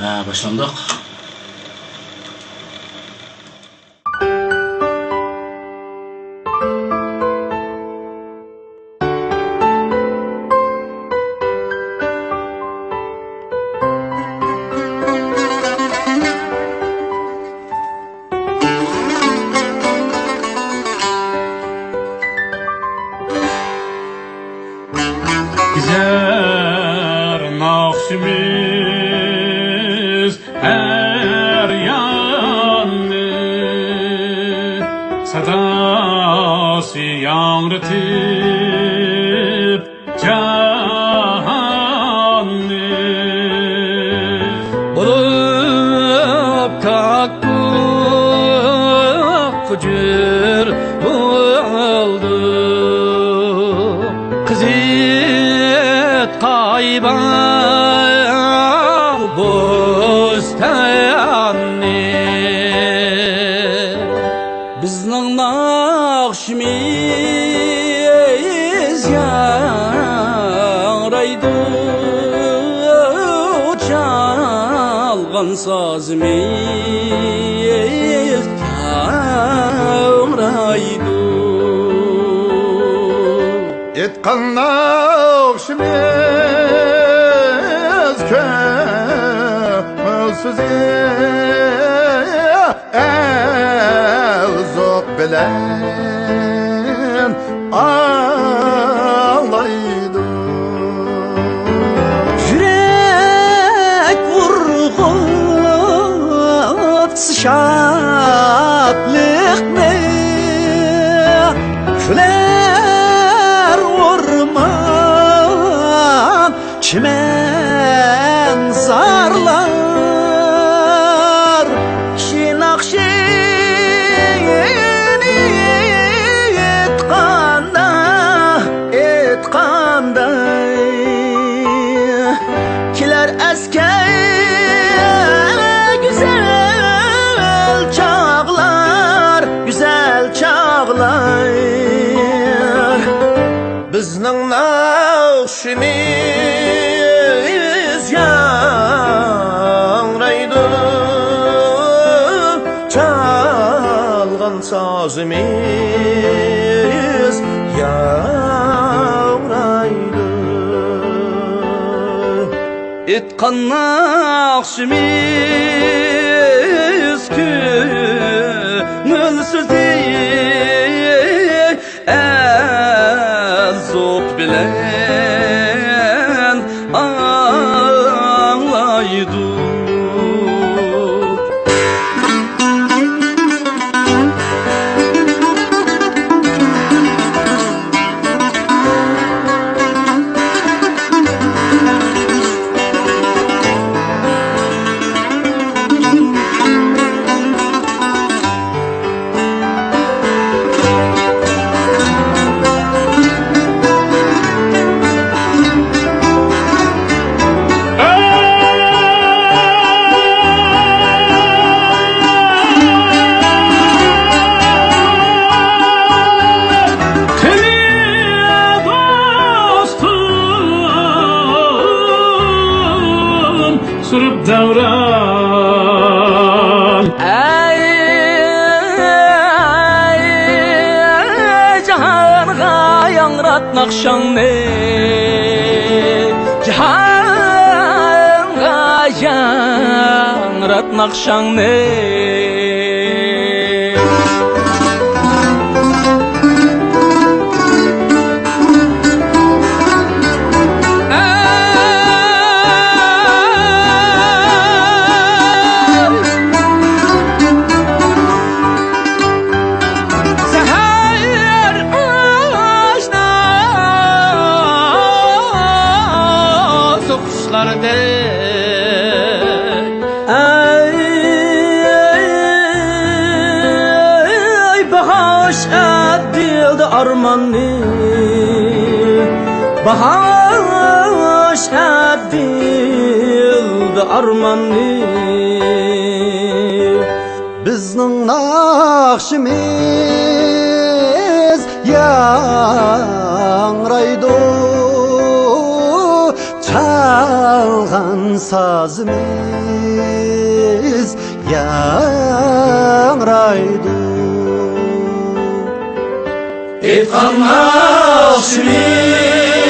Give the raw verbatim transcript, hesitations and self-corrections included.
ھە، باشلاندۇق. كېزەر ناخشىمىز ھەر ياننى، ساداسى ياڭرىتىپ جاھاننى. بولۇپ كاككۇك جۈر بولدى، قىزىتقاي باغ بوستاننى. بىزنىڭ ناخشىمىز ياڭرايدۇ، چالغان سازىمىز ياڭرايدۇ. ئېيتقان ناخشىمىز كۆڭۈل سۆزى، ئەل زوق بىلەن ئاڭلايدۇ. يۈرەك ئۇرغۇتسا شادلىقنى، كۈلەر ئورمان چىمەن زارلار، كىشى ناخشىنى ئېيتقاندا، ئېيتقاندا، كېلەر ئەسكى گۈزەل چاغلار، گۈزەل چاغلار. بىزنىڭ ناخشىمىز ياڭرايدۇ، چالغان سازىمىز ياڭرايدۇ. ئېيتقان ناخشىمىز كۆڭۈل سۆزى، ئەل زوق بىلەن ئاڭلايدۇ. سۈرۈپ دەۋران. ئەي، ئەي، جاھانغا ياڭرات ناخشاڭنى، جاھانغا ياڭرات ناخشاڭنى. سەھەر ئاشنا سوقۇشلاردەك. ئەي، ئەي، باھاش ئەدىلدە ئارماننى، باھاش ئەدىلدە ئارماننى. بىزنىڭ ناخشىمىز ياڭرايدۇ چالغان سازىمىز، ياڭرايدۇ. ئېيتقان ناخشىمىز